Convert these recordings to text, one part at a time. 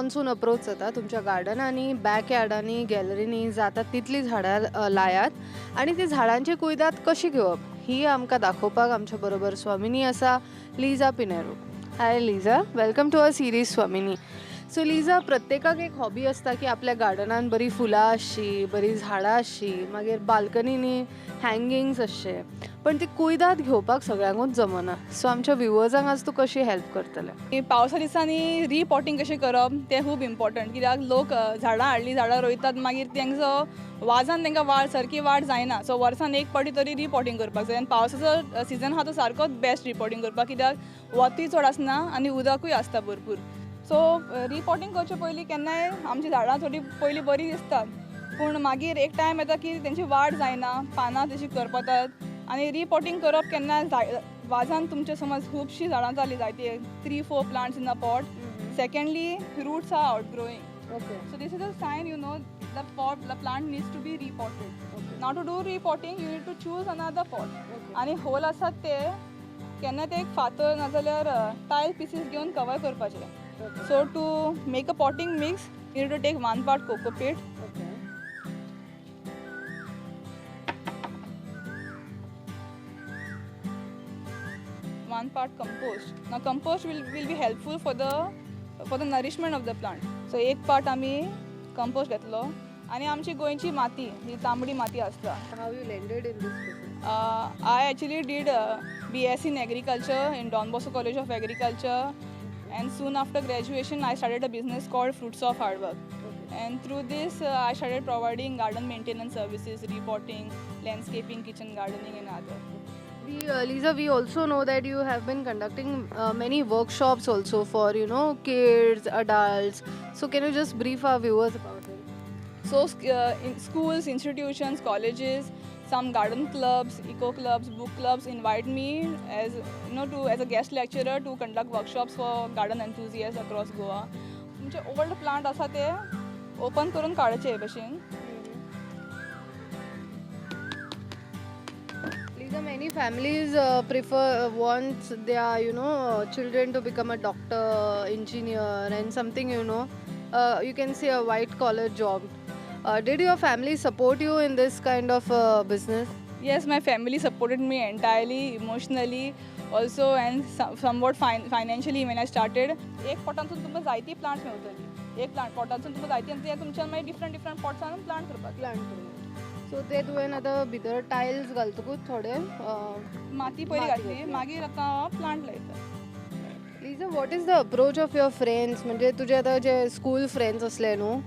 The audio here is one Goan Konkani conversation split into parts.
मॉन्सून अप्रोच जाता, तुमच्या गार्डनांनी, बॅकयार्डांनी, गॅलरींनी जाता तितलीं झाडां लायात आनी ती झाडांची कुयदाद कशी घेवप ही आमकां दाखोवपाक आमच्या बरोबर स्वामिनी आसा, Liza Pinheiro. Hi Liza, welcome to our series Swamini. So Liza, प्रत्येकाक एक हॉबी आसता की आपल्या गार्डनान बरी फुलां आसची, बरीं झाडां आसची, मागीर बाल्कनीनी हँगिंग्स आसचे, पण ती कुयदाद घेवपाक सगळ्यांकूच जमना. सो आमच्या व्युवर्सांक आज तूं कशी हेल्प करतलें? पावसा दिसांनी रिपॉटींग कशें करप तें खूब इम्पॉर्टंट, कित्याक लोक झाडां हाडलीं, झाडां रोयतात, मागीर तेंचो वाजान तांकां वाड सारकी वाड जायना. सो वर्सान एक पावटी तरी रिपॉटींग करपाक जाय आनी पावसाचो सिजन आहा तो सारकोच बेस्ट रिपॉटींग करपाक, कित्याक वतूय चड आसना आनी उदकूय आसता भरपूर. सो रिपॉटींग करचे पयलीं केन्नाय आमची झाडां थोडी पयलीं बरीं दिसतात, पूण मागीर एक टायम येता की तेंची वाड जायना, पानां तशीं करपतात आनी रिपॉटींग करप केन्ना वाजान तुमचे समज खुबशीं झाडां जालीं जायती, 3-4 plants in a pot. Secondly, roots are outgrowing. So this is a sign, you know, the pot, the plant needs to be repotted. Now to do repotting you need to choose another pot. आनी होल आसात ते केन्ना ते एक फातर नाजाल्यार टायल पिसीस घेवन कवर करपाचे. So to make a potting mix, you need to take 1 part coco peat. 1 part compost. Now compost will be helpful for the nourishment of the plant. So 1 part आमी compost घेतलो आनी आमची गोंयची माती, ही तांबडी माती आसता. How you landed in this business? I actually did BSc in agriculture in Don Bosco College of Agriculture, and soon after graduation I started a business called Fruits of Hard Work. And through this I started providing garden maintenance services, repotting, landscaping, kitchen gardening and other. We, Liza, we also know that you have been conducting many workshops also for, you know, kids, adults. So can you just brief our viewers about it? So in schools, institutions, colleges, some garden clubs, eco clubs, book clubs invite me as, you know, to as a guest lecturer to conduct workshops for garden enthusiasts across Goa. तुमचे old plant आसा ते open करून काडचे भशेन. Liza, many families prefer wants their, you know, children to become a doctor, engineer and something, you know, you can say a white collar job. Did your family support you in this kind of business? Yes, my family supported me entirely, emotionally also, and somewhat financially when I started. एक पोटांतून तुमकां जायती प्लांट्स मेळटली, एक प्लांट पोटांतून तुमकां जायती आनी ते तुमच्यान मागीर डिफरंट डिफरंट पॉट्सान प्लांट करपाक. प्लांट करपाक. सो ते तुवें आतां भितर टायल्स घालतकूच थोडे माती पयलीं घातली, मागीर आतां प्लांट लायता. Liza, what is the approach of your friends? म्हणजे तुजे आतां जे स्कूल फ्रेंड्स आसले न्हू,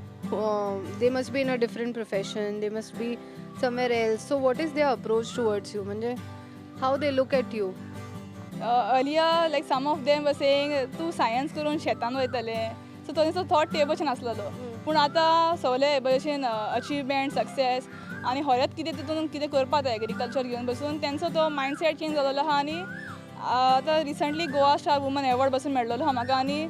they must be in a different profession, they must be somewhere else. So what is their approach towards you? म्हणजे how they look at you? Earlier, like some of them were saying, तूं सायन्स करून शेतान वयतलें. सो तांचो थॉट ते भशेन आसलेलो. पूण आतां सगळे हे भशेन अचिवमेंट, सक्सेस आनी होरेत कितें तितून कितें करपाक जाय एग्रीकल्चर घेवन बसून तेंचो तो मायंडसेट चेंज जालेलो आहा. आनी आतां recently Goa star woman award बसून मेळ्ळोलो आहा म्हाका, आनी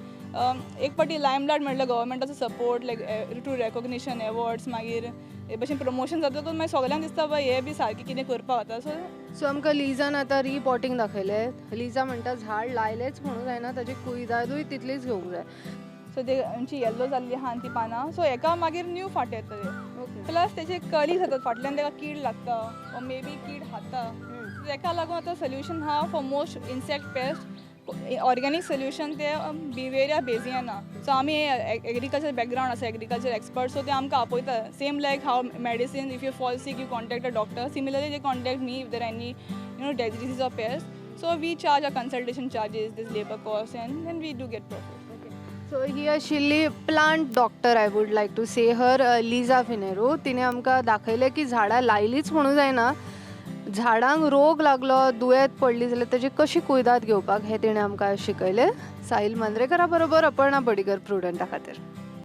एक पाटी लायमलायट मेळ्ळो, गव्हर्मेंटाचो support, like to recognition awards, मागीर हे भशेन प्रमोशन जातकूच मागीर सगल्यांक दिसता बाय हे बी सारकें कितें करपाक वता. सो आमकां लिजान आतां रिपॉटींग दाखयलें. लिजा म्हणटा झाड लायलेंच म्हणून जायना, ताची कुयदादूय तितलीच घेवंक जाय. सो ते आमची येल्लो जाल्ली आहा ती पानां, सो हेका मागीर न्यू फाट येतले. प्लस तेजे कली जातात फाटल्यान, तेका कीड लागता ऑर मे बी कीड खाता. तेका लागून आतां सोल्युशन आहा for most insect pest, organic solution ते बिवेरिया बेजियाना. सो आमी एग्रीकल्चर बॅकग्रावंड आसा, एग्रीकल्चर एक्सपर्ट, सो ते आमकां आपयता. Same like how medicine, if you fall sick you contact a doctor, similarly they contact me if there any, you know, diseases or pest. So we charge a consultation charges, this labour cost, and then we do get profit. So ही आशिल्ली plant doctor, I would like to say her, Liza Pinheiro. तिणें आमकां दाखयलें की झाडां लायलींच म्हणून जायना, झाडांक रोग लागलो, दुयेंत पडली जाल्यार ताची कशी कुयदाद घेवपाक हें तिणें आमकां शिकयलें. साहिल मांद्रेकरा बरोबर अपर्णा बडिगर, प्रुडंटा खातीर.